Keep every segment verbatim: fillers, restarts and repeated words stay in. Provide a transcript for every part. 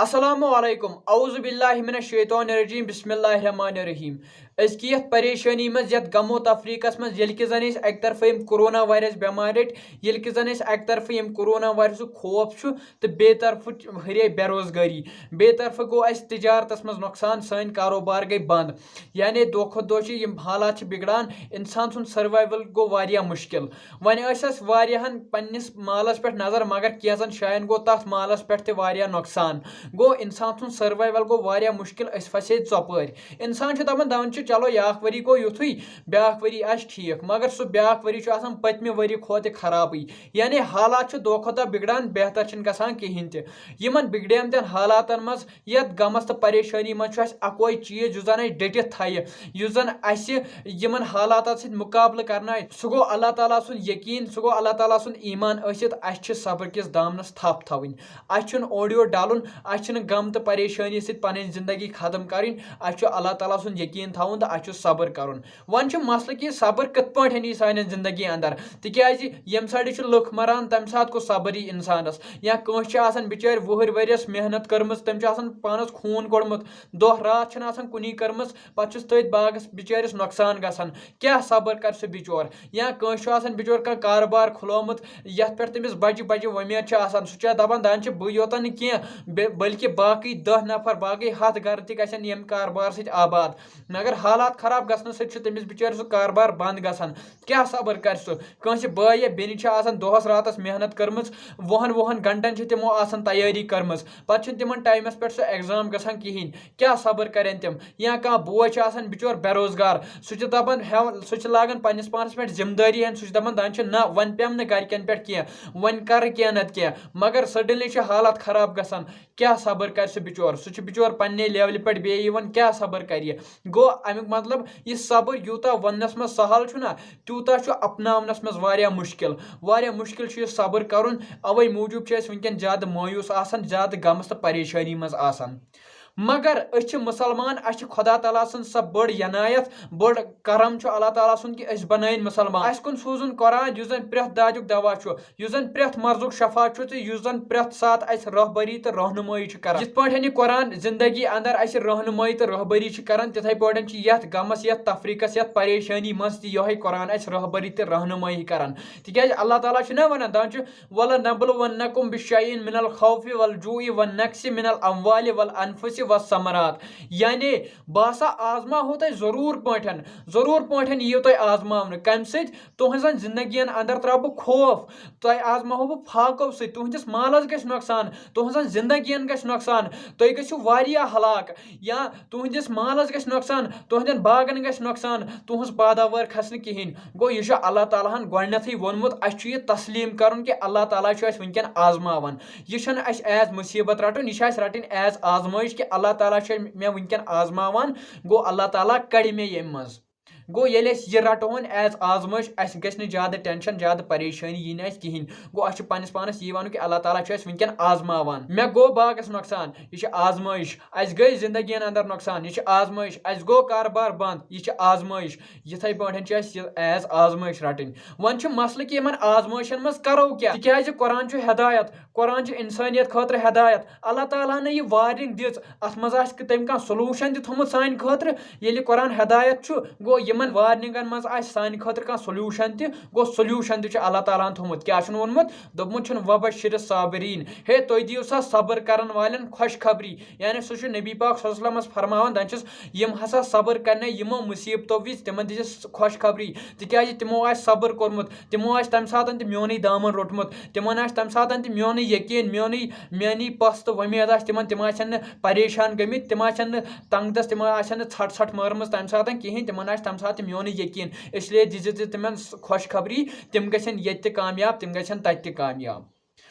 السلام علیکم، اعوذ باللہ من الشیطان الرجیم، بسم اللہ الرحمن الرحیم۔ أزکہِ یَتھ پریشٲنی منٛز، یَتھ غم و تفریقس منٛز، ییٚلہِ کہِ زن أسۍ اکہِ طرفہٕ یِم کورونا وائرس بٮ۪مارِ رٔٹۍ، ییٚلہِ کہِ زن أسۍ اکہِ طرفہٕ یِم کورونا وائرسُک خوف چھُ، تہٕ بیٚیہِ طرفہٕ ہُرے بے روزگٲری، بیٚیہِ طرفہٕ گوٚو اَسہِ تجارتس منٛز نۄقصان، سٲنۍ کاروبار گٔے بنٛد۔ یعنی دۄہ کھۄتہٕ دۄہ چھِ یِم حالات چھِ بِگڑان، انسان سُنٛد سروائیول گوٚو واریاہ مُشکل۔ وۄنۍ ٲسۍ اَسہِ واریاہن پننِس مالس پٮ۪ٹھ نظر، مگر کینٛژن جاین گوٚو تتھ مالس پٮ۪ٹھ تہِ واریاہ نۄقصان۔ گوٚو انسان سُنٛد سروائیول گوٚو واریاہ مُشکل، أسۍ پھسے ژۄپٲرۍ۔ انسان چھُ دپان، دپان چھُ، چلو، یہِ اکھ ؤری گوٚو یُتھُے، بیاکھ ؤری آسہِ ٹھیٖک، مگر سُہ بیاکھ ؤری چھُ آسان پٔتمہِ ؤری کھۄتہٕ تہِ خرابٕے۔ یعنی حالات چھِ دۄہ کھۄتہٕ دۄہ بِگڑان، بہتر چھِنہٕ گژھان کِہینۍ تہِ۔ یِمن بِگڑیمتٮ۪ن حالاتن منٛز، یتھ غمس تہٕ پریشٲنی منٛز چھُ اَسہِ اکوے چیٖز، یُس زن اَسہِ ڈٔٹِتھ تھایہِ، یُس زن اَسہِ یِمن حالاتن سۭتۍ مُقابلہٕ کرنایہِ، سُہ گوٚو اللہ تعالیٰ سُنٛد یقین، سُہ گوٚو اللہ تعالیٰ سُنٛد ایمان ٲسِتھ، اَسہِ چھِ صبر کِس دامنس تھپھ تھاوٕنۍ۔ اَسہِ چھُنہٕ اورٕ یورٕ ڈلُن، اَسہِ چھِنہٕ غم تہٕ پریشٲنی سۭتۍ پنٕنۍ زندگی ختم کرٕنۍ، اَسہِ چھُ اللہ تعالیٰ سُنٛد یقین تھاوُن تہٕ اَسہِ چھُ صبر کرُن۔ وۄنۍ چھُ مسلہٕ کہِ صبر کِتھ پٲٹھۍ یی سانٮ۪ن زندگی اندر، تِکیازِ ییٚمہِ سایڈٕ چھِ لُکھ مران، تمہِ ساتہٕ کُس صبر یی انسانس؟ یا کٲنٛسہِ چھِ آسان بِچٲرۍ وُہٕرۍ ؤرِیس محنت کٔرمٕژ، تٔمۍ چھُ آسان پانس خوٗن کوٚڑمُت، دۄہ راتھ چھُنہٕ آسان کُنی کٔرمٕژ، پتہٕ چھُس تٔتھۍ باغس بِچٲرِس نۄقصان گژھان۔ کیٛاہ صبر کرِ سُہ بِچور؟ یا کٲنٛسہِ چھُ آسان بِچور کانٛہہ کاروبار کھُلومُت، یتھ پٮ۪ٹھ تٔمِس بجہِ بجہِ وۄمید چھِ آسان، سُہ چھُ دپان، دپان چھِ، بٕے یوت نہٕ کینٛہہ، بے-، بلکہِ باقٕے دَہ نفر، باقٕے ہتھ گرٕ تہِ گژھن ییٚمہِ کاربار سۭتۍ آباد۔ مگر حالات خراب گژھنہٕ سۭتۍ چھُ تٔمِس بِچٲرِس سُہ کاربار بنٛد گژھان۔ کیٛاہ صبر کرِ سُہ؟ کٲنٛسہِ بٲے یا بیٚنہِ چھِ آسان دۄہس راتس محنت کٔرمٕژ، وُہن وُہن گھنٹن چھِ تِمو آسان تیٲری کٔرمٕژ، پتہٕ چھُنہٕ تِمن ٹایمس پٮ۪ٹھ سُہ ایگزام گژھان کِہینۍ۔ کیٛاہ صبر کرن تِم؟ یا کانٛہہ بوے چھُ آسان بِچور بے روزگار، سُہ چھُ دپان، ہٮ۪وان، سُہ چھُ لاگان پننِس پانس پٮ۪ٹھ ذمہٕ دٲری ہٮ۪نۍ، سُہ چھُ دپان، دپان چھُ، نہ، وۄنۍ پٮ۪م نہٕ گرِکٮ۪ن پٮ۪ٹھ کینٛہہ، وۄنۍ کرٕ کینٛہہ نتہٕ کینٛہہ۔ مگر سڈنلی چھِ حالات خراب گژھان۔ کیٛاہ صبر کرِ سُہ بِچور؟ سُہ چھُ بِچور پننہِ لیولہِ پٮ۪ٹھ بیٚیہِ یِوان، کیٛاہ صبر کرِ یہِ؟ گوٚو امیُک مطلب، یہِ صبر یوٗتاہ وننس منٛز سہل چھُ نہ، تیوٗتاہ چھُ اپناونس منٛز واریاہ مُشکل۔ واریاہ مُشکل چھُ یہِ صبر کرُن۔ اوے موٗجوٗب چھِ أسۍ وٕنکیٚن زیادٕ مایوس آسان، زیادٕ غمس تہٕ پریشٲنی منٛز آسان۔ مگر أسۍ چھِ مُسلمان، اَسہِ چھِ خۄدا تعالیٰ سٕنٛز سۄ بٔڑ عنایت، بٔڑ کرم چھُ اللہ تعالیٰ سُنٛد کہِ أسۍ بنٲوِن مُسلمان۔ اَسہِ کُن سوٗزُن قرآن، یُس زن پرٛٮ۪تھ دادیُک دوا چھُ، یُس زن پرٛٮ۪تھ مرضُک شفا چھُ تہٕ یُس زن پرٛٮ۪تھ ساتہٕ اَسہِ رہبری تہٕ رہنمٲیی چھُ کران۔ یِتھ پٲٹھۍ یہِ قرآن زندگی اندر اَسہِ رہنمٲیی تہٕ رہبری چھُ کران، تِتھے پٲٹھۍ چھُ یتھ غمس، یتھ تفریقس، یتھ پریشٲنی منٛز تہِ یِہوٚے قرآن اَسہِ رہبری تہٕ رہنمٲیی کران۔ تِکیازِ اللہ تعالیٰ چھُ نہ ونان، دپان چھُ، "ولنبلونکم بشیء من الخوف والجوع والنقص من الاموال والانفس والثمرات"، یعنی بہٕ ہسا آزماوہو تۄہہِ ضروٗر پٲٹھۍ، ضروٗر پٲٹھۍ یِیِو تۄہہِ آزماونہٕ۔ کمہِ سۭتۍ؟ تُہنٛزن زندگین اندر ترٛاوٕ بہٕ خوف، تۄہہِ آزماوہو بہٕ فاقو سۭتۍ، تُہنٛدِس مالس گژھِ نۄقصان، تُہنٛزن زندگین گژھِ نۄقصان، تُہۍ گٔژھِو واریاہ ہلاک، یا تُہنٛدِس مالس گژھِ نۄقصان، تُہنٛدٮ۪ن باغن گژھِ نۄقصان، تُہنٛز پٲداوار کھسہِ نہٕ کِہینۍ۔ گوٚو، یہِ چھُ اللہ تعالیٰ ہن گۄڈٕنیتھٕے ووٚنمُت، اَسہِ چھُ یہِ تسلیٖم کرُن کہِ اللہ تعالیٰ چھُ اَسہِ وٕنکیٚن آزماوان۔ یہِ چھُنہٕ اَسہِ ایز مُصیٖبت رَٹُن، یہِ چھُ اَسہِ رَٹٕنۍ ایز آزمٲیِش کہِ اللہ تعالیٰ چھُ مےٚ وٕنکیٚن آزماوان، گوٚو، اللہ تعالیٰ کَڑِ مےٚ ییٚمہِ منٛز۔ گوٚو، ییٚلہِ أسۍ یہِ رَٹہون ایز آزمٲیِش، اَسہِ گژھِ نہٕ زیادٕ ٹینشن، زیادٕ پریشٲنی یی نہٕ اَسہِ کِہینۍ۔ گوٚو، اَسہِ چھُ پننِس پانس یی وَنُن کہِ اللہ تعالیٰ چھُ اَسہِ وٕنکیٚن آزماوان۔ مےٚ گوٚو باغس نۄقصان، یہِ چھِ آزمٲیِش۔ اَسہِ گٔے زندگین اندر نۄقصان، یہِ چھِ آزمٲیِش۔ اَسہِ گوٚو کاربار بنٛد، یہِ چھِ آزمٲیِش۔ یِتھے پٲٹھۍ چھِ اَسہِ یہِ ایز آزمٲیِش رَٹٕنۍ۔ وۄنۍ چھُ مسلہٕ کہِ یِمن آزمٲیشن منٛز کرو کیٛاہ؟ تِکیازِ قرآن چھُ ہدایت، قرآن چھُ انسٲنیت خٲطرٕ ہدایت۔ اللہ تعالیٰ ہن یہِ وارننگ دِژ، اتھ منٛز آسہِ تٔمۍ کانٛہہ سولوشن تہِ تھوٚمُت سانہِ خٲطرٕ۔ ییٚلہِ قرآن ہدایت چھُ، گوٚو، یِمن وارننگن منٛز آسہِ سانہِ خٲطرٕ کانٛہہ سولوشن تہِ، گوٚو، سولوشن تہِ چھُ اللہ تعالیٰ ہن تھوٚمُت۔ کیٛاہ چھُنہٕ ووٚنمُت؟ دوٚپمُت چھُن، "وبشر الصابرین"، ہے، تُہۍ دِیِو سا صبر کرن والٮ۪ن خۄشخبری۔ یعنی سُہ چھُ نبی پاک صلی اللہ علیہ وسلمس فرماوان، دپان چھِس، یِم ہسا صبر کرنَے یِمو مُصیبتو وِزِ، تِمن دِژ خۄشخبری، تِکیازِ تِمو آسہِ صبر کوٚرمُت، تِمو آسہِ تمہِ ساتن تہِ میونُے دامن روٚٹمُت، تِمن آسہِ تمہِ ساتن تہِ میونُے یقین، میونُے، میٲنی پژھ تہٕ وۄمید آسہِ تِمن، تِم آسن نہٕ پریشان گٔمٕتۍ، تِم آسن نہٕ تنگ دست، تِمن آسن نہٕ ژھٹ ژھٹ مٲرمٕژ تمہِ ساتن کِہینۍ، تِمن آسہِ تمہِ ساتہٕ تہِ میونُے یقین۔ اس لیے دِژ ژٕ تِمن خۄشخبری، تِم گژھن ییٚتہِ تہِ کامیاب، تِم گژھن تتہِ تہِ کامیاب۔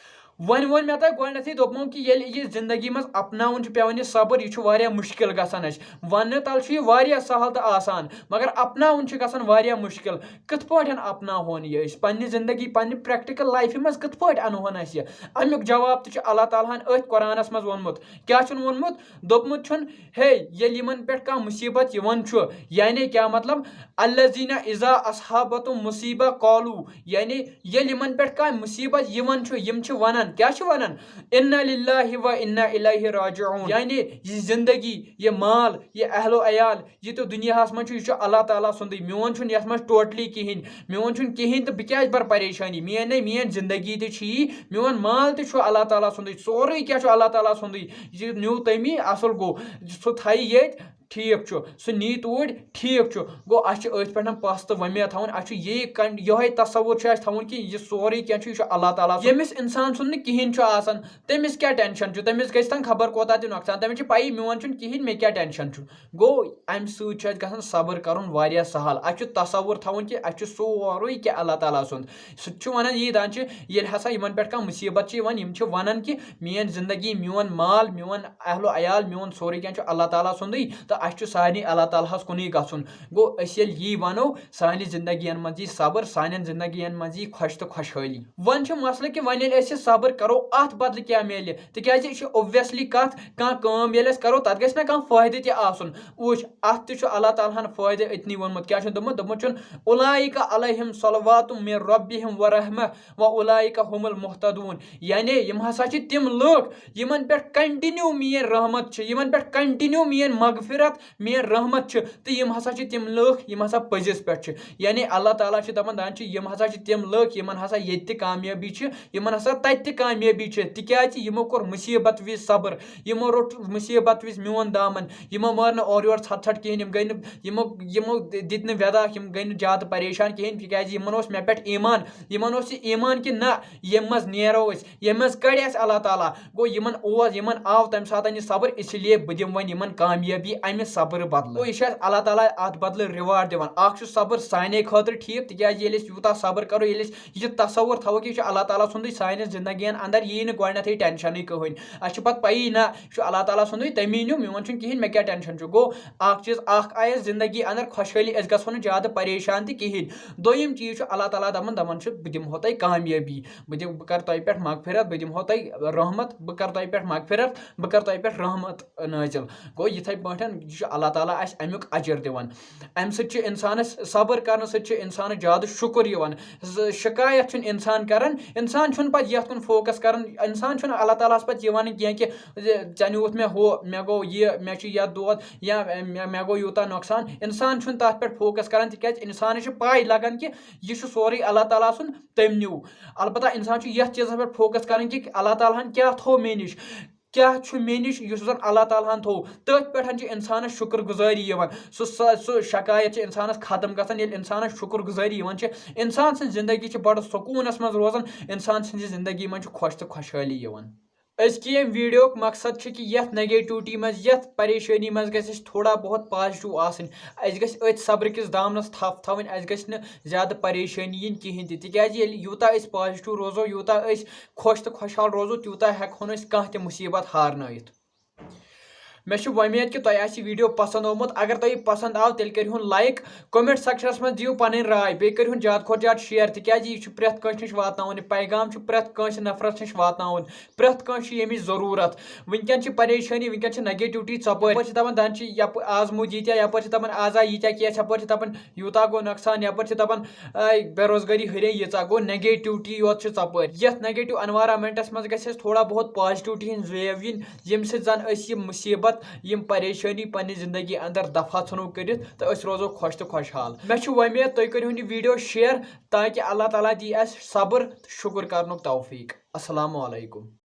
وۄنۍ ووٚن مےٚ تۄہہِ گۄڈٕنیتھٕے، دوٚپمو کہِ ییٚلہِ یہِ زندگی منٛز اپناوُن چھُ پٮ۪وان یہِ صبر، یہِ چھُ واریاہ مُشکِل گژھان اَسہِ۔ وننہٕ تل چھُ یہِ واریاہ سہل تہٕ آسان، مگر اپناوُن چھُ گژھان واریاہ مُشکِل۔ کِتھ پٲٹھۍ اپناوہون یہِ أسۍ پننہِ زندگی، پننہِ پریکٹیکل لایفہِ منٛز کِتھ پٲٹھۍ انہون أسۍ یہِ؟ امیُک جواب تہِ چھُ اللہ تعالیٰ ہن أتھۍ قرآنس منٛز ووٚنمُت۔ کیٛاہ چھُن ووٚنمُت؟ دوٚپمُت چھُن، ہے، ییٚلہِ یِمن پٮ۪ٹھ کانٛہہ مُصیبت یِوان چھُ، یعنی کیٛاہ مطلب؟ الذین اذا اصحابتہم مصیبہ قالوا، یعنی ییٚلہِ یِمن پٮ۪ٹھ کانٛہہ مُصیبت یِوان چھُ، یِم چھِ ونان، کیٛاہ چھِ وَنان؟ انا للہ و انا الیہ راجعون، یعنی یہِ زندگی، یہِ مال، یہِ اہل و عیال، یہِ تہِ دُنیاہَس منٛز چھُ، یہِ چھُ اللہ تعالیٰ سُنٛدٕے۔ میون چھُنہٕ یَتھ منٛز totally کِہیٖنۍ، میون چھُنہٕ کِہیٖنۍ، تہٕ بہٕ کیٛازِ بَرٕ پریشٲنی؟ میٲنۍ نے، میٲنۍ زندگی تہِ چھِ یی، میون مال تہِ چھُ اللہ تعالیٰ سُنٛدٕے، سورُے کینٛہہ چھُ اللہ تعالیٰ سُنٛدٕے۔ یہِ نیوٗ تٔمی، اَصٕل گوٚو، سُہ تھایہِ ییٚتہِ، ٹھیٖک چھُ، سُہ نی توٗرۍ، ٹھیٖک چھُ۔ گوٚو، اَسہِ چھُ أتھۍ پٮ۪ٹھ پَژھ تہٕ وۄمید تھاوٕنۍ، اَسہِ چھُ یی کن-، یِہوٚے تصوُر چھُ اَسہِ تھاوُن کہِ یہِ سورُے کینٛہہ چھُ، یہِ چھُ اللہ تعالیٰ سُنٛد۔ ییٚمِس اِنسان سُنٛد نہٕ کِہیٖنۍ چھُ آسان، تٔمِس کیٛاہ tension چھُ؟ تٔمِس گژھِ تَن خبر کوٗتاہ تہِ نۄقصان، تٔمِس چھِ پَیی، میون چھُنہٕ کِہیٖنۍ، مےٚ کیٛاہ tension چھُ؟ گوٚو، اَمہِ سۭتۍ چھُ اَسہِ گژھان صبر کَرُن واریاہ سہل۔ اَسہِ چھُ تصوُر تھاوُن کہِ اَسہِ چھُ سورُے کینٛہہ اللہ تعالیٰ سُنٛد۔ سُہ تہِ چھُ وَنان یی دَپان چھِ، ییٚلہِ ہسا یِمَن پٮ۪ٹھ کانٛہہ مُصیٖبت چھِ یِوان، یِم چھِ وَنان کہِ میٛٲنۍ زندگی، میون مال، میون اہل و عیال، میون سورُے کینٛہہ چھُ اللہ تعالیٰ سُنٛدٕے، تہٕ اَسہِ چھُ سارنٕے اللہ تعالیٰ ہَس کُنُے گژھُن۔ گوٚو، أسۍ ییٚلہِ یی وَنو، سانہِ زندگی یَن منٛز یی صبر، سانٮ۪ن زندگی یَن منٛز یی خۄش تہٕ خۄشحٲلی۔ وۄنۍ چھُ مسلہٕ کہِ وۄنۍ ییٚلہِ أسۍ یہِ صبر کَرو، اَتھ بدلہٕ کیٛاہ میلہِ؟ تِکیٛازِ یہِ چھِ obviously کَتھ، کانٛہہ کٲم ییٚلہِ أسۍ کَرو، تَتھ گژھِ نہ کانٛہہ فٲیدٕ تہِ آسُن۔ وٕچھ، اَتھ تہِ چھُ اللہ تعالیٰ ہَن فٲیدٕ أتنی ووٚنمُت۔ کیٛاہ چھُ دوٚپمُت؟ دوٚپمُت چھُن، اولئک علیہم صلوات من ربہم ورحمہ و اولئک هم المہتدون، یعنی یِم ہسا چھِ تِم لُکھ یِمن پٮ۪ٹھ continue میٲنۍ رحمت چھِ، یِمن پٮ۪ٹھ continue میٲنۍ مغفرت، میٲنۍ رحمت چھِ، تہٕ یِم ہسا چھِ تِم لُکھ یِم ہسا پٔزِس پٮ۪ٹھ چھِ۔ یعنی اللہ تعالیٰ چھِ دَپان، دَپان چھِ، یِم ہسا چھِ تِم لُکھ یِمن ہسا ییٚتہِ تہِ کامیٲبی چھِ، یِمن ہسا تَتہِ تہِ کامیٲبی چھِ، تِکیٛازِ یِمو کوٚر مُصیٖبت وِزِ صبر، یِمو روٚٹ مُصیٖبت وِزِ میون دامن، یِمو مٲر نہٕ اورٕ یورٕ ژھۄٹھ ژھۄٹھ کِہیٖنۍ، یِم گٔے نہٕ، یِمو، یِمو دِتۍ نہٕ وٮ۪داکھ، یِم گٔے نہٕ زیادٕ پریشان کِہیٖنۍ، تِکیٛازِ یِمن اوس مےٚ پٮ۪ٹھ ایٖمان، یِمن اوس یہِ ایٖمان کہِ نہ، ییٚمہِ منٛز نیرو أسۍ، ییٚمہِ منٛز کڑِ اَسہِ اللہ تعالیٰ۔ گوٚو، یِمن اوس، یِمن آو تَمہِ ساتہٕ یہِ صبر، اسی لیے بہٕ دِمہٕ وۄنۍ یِمن کامیٲبی اَمہِ صبرٕ بدلہٕ۔ گوٚو، یہِ چھُ اَسہِ اللہ تعالیٰ اَتھ بدلہٕ reward دِوان۔ اکھ چھُ صبر سانے خٲطرٕ ٹھیٖک، تِکیٛازِ ییٚلہِ أسۍ یوٗتاہ صبر کرو، ییٚلہِ أسۍ یہِ تصوُر تھاوو کہِ یہِ چھُ اللہ تعالیٰ سُنٛدٕے سانٮ۪ن زندگین اندر، یی نہٕ گۄڈٕنٮ۪تھٕے tension کٕہٕنۍ۔ اَسہِ چھِ پتہٕ پَیی، نہ، یہِ چھُ اللہ تعالیٰ سُنٛدٕے، تَمی نیوٗ، میون چھُنہٕ کِہیٖنۍ، مےٚ کیٛاہ tension چھُ۔ گوٚو، اکھ چیٖز، اکھ آیَس زندگی اندر خۄشحٲلی، أسۍ گژھو نہٕ زیادٕ پریشان تہِ کِہیٖنۍ۔ دوٚیِم چیٖز چھُ اللہ تعالیٰ دَپان، دَپان چھُ، بہٕ دِمہو تۄہہِ کامیٲبی، بہٕ دِمہٕ، بہٕ کَرٕ تۄہہِ پٮ۪ٹھ مغفرت، بہٕ دِمہو تۄہہِ رحمت، بہٕ کَرٕ تۄہہِ پٮ۪ٹھ مغفرت، بہٕ کَرٕ تۄہہِ پٮ۪ٹھ رحمت نٲزِل۔ گوٚو، یِتھَے پٲٹھۍ یہِ چھُ اللہ تعالیٰ اَسہِ اَمیُک اجر دِوان۔ اَمہِ سۭتۍ چھُ اِنسانَس، صبر کَرنہٕ سۭتۍ چھُ اِنسانَس زیادٕ شُکُر یِوان۔ ز-، شکایت چھُنہٕ اِنسان کَران، اِنسان چھُنہٕ پَتہٕ یَتھ کُن focus کَران، اِنسان چھُنہٕ اللہ تعالیٰ ہَس پَتہٕ یہِ وَنان کینٛہہ کہِ زِ ژےٚ نیوٗتھ مےٚ ہُہ، مےٚ گوٚو یہِ، مےٚ چھُ یَتھ دود، یا مےٚ، مےٚ گوٚو یوٗتاہ نۄقصان۔ اِنسان چھُنہٕ تَتھ پٮ۪ٹھ focus کَران، تِکیٛازِ اِنسانَس چھِ پَے لَگان کہِ یہِ چھُ سورُے اللہ تعالیٰ سُنٛد، تٔمۍ نیوٗ۔ البتہ اِنسان چھُ یَتھ چیٖزَس پٮ۪ٹھ focus کَران کہِ اللہ تعالیٰ ہَن کیٛاہ تھوٚو مےٚ نِش، کیٛاہ چھُ مےٚ نِش یُس زَن اللہ تعالیٰ ہَن تھوٚو۔ تٔتھۍ پٮ۪ٹھ چھِ اِنسانَس شُکُر گُزٲری یِوان۔ سُہ، سۄ، سُہ شکایت چھِ اِنسانَس ختم گژھان، ییٚلہِ اِنسانَس شُکُر گُزٲری یِوان چھِ۔ اِنسان سٕنٛز زندگی چھِ بَڑٕ سکوٗنَس منٛز روزان، اِنسان سٕنٛزِ زندگی منٛز چھُ خۄش تہٕ خۄشحٲلی یِوان۔ أزکہِ ییٚمہِ ویٖڈیوُک مقصد چھُ کہِ یَتھ negativity منٛز، یَتھ پریشٲنی منٛز گژھِ اَسہِ تھوڑا بہت positive آسٕنۍ۔ اَسہِ گژھِ أتھۍ صبرٕ کِس دامنَس تھپھ تھاوٕنۍ، اَسہِ گژھِ نہٕ زیادٕ پریشٲنی یِنۍ کِہیٖنۍ تہِ، تِکیٛازِ ییٚلہِ یوٗتاہ أسۍ positive روزو، یوٗتاہ أسۍ خۄش تہٕ خۄشحال روزو، تیوٗتاہ ہٮ۪کہو نہٕ أسۍ کانٛہہ تہِ مُصیٖبت ہارنٲیِتھ۔ مےٚ چھِ وۄمید کہِ تۄہہِ آسہِ یہِ ویٖڈیو پسنٛد آمُت۔ اگر تۄہہِ یہِ پسنٛد آو، تیٚلہِ کٔرِہُن like، comment sectionس منٛز دِیِو پنٕنۍ راے، بیٚیہِ کٔرِہُن زیادٕ کھۄتہٕ زیادٕ share، تِکیٛازِ یہِ چھُ پرٛٮ۪تھ کٲنٛسہِ نِش واتناوُن، یہِ پیغام چھُ پرٛٮ۪تھ کٲنٛسہِ نفرس نِش واتناوُن، پرٛٮ۪تھ کٲنٛسہِ چھِ ییٚمِچ ضروٗرت۔ وٕنکٮ۪ن چھِ پریشٲنی، وٕنکٮ۪ن چھِ negativity ژۄپٲرۍ۔ یَپٲرۍ چھِ دَپان، دَنٛد چھِ یَپٲرۍ آز موٗدۍ ییٖتیٛاہ، یَپٲرۍ چھِ دَپان آز آے ییٖتیٛاہ case، یَپٲرۍ چھِ دَپان یوٗتاہ گوٚو نۄقصان، یَپٲرۍ چھِ دَپان، آے بے روزگٲری ہُرے ییٖژاہ، گوٚو negativity یوت چھِ ژۄپٲرۍ۔ یَتھ negative environmentس منٛز گژھِ اَسہِ تھوڑا بہت positivityہٕنٛز wave یِنۍ، ییٚمہِ سۭتۍ زَن أسۍ یِم مُصیٖبت، یِم پریشٲنی پننہِ زندگی اندر دفع ژھٕنو کٔرِتھ تہٕ أسۍ روزو خۄش تہٕ خۄشحال۔ مےٚ چھِ وۄمید تُہۍ کٔرِہُن یہِ ویٖڈیو share، تاکہِ اللہ تعالیٰ دی اَسہِ صبر تہٕ شُکُر کرنُک توفیٖق۔ السلام علیکم۔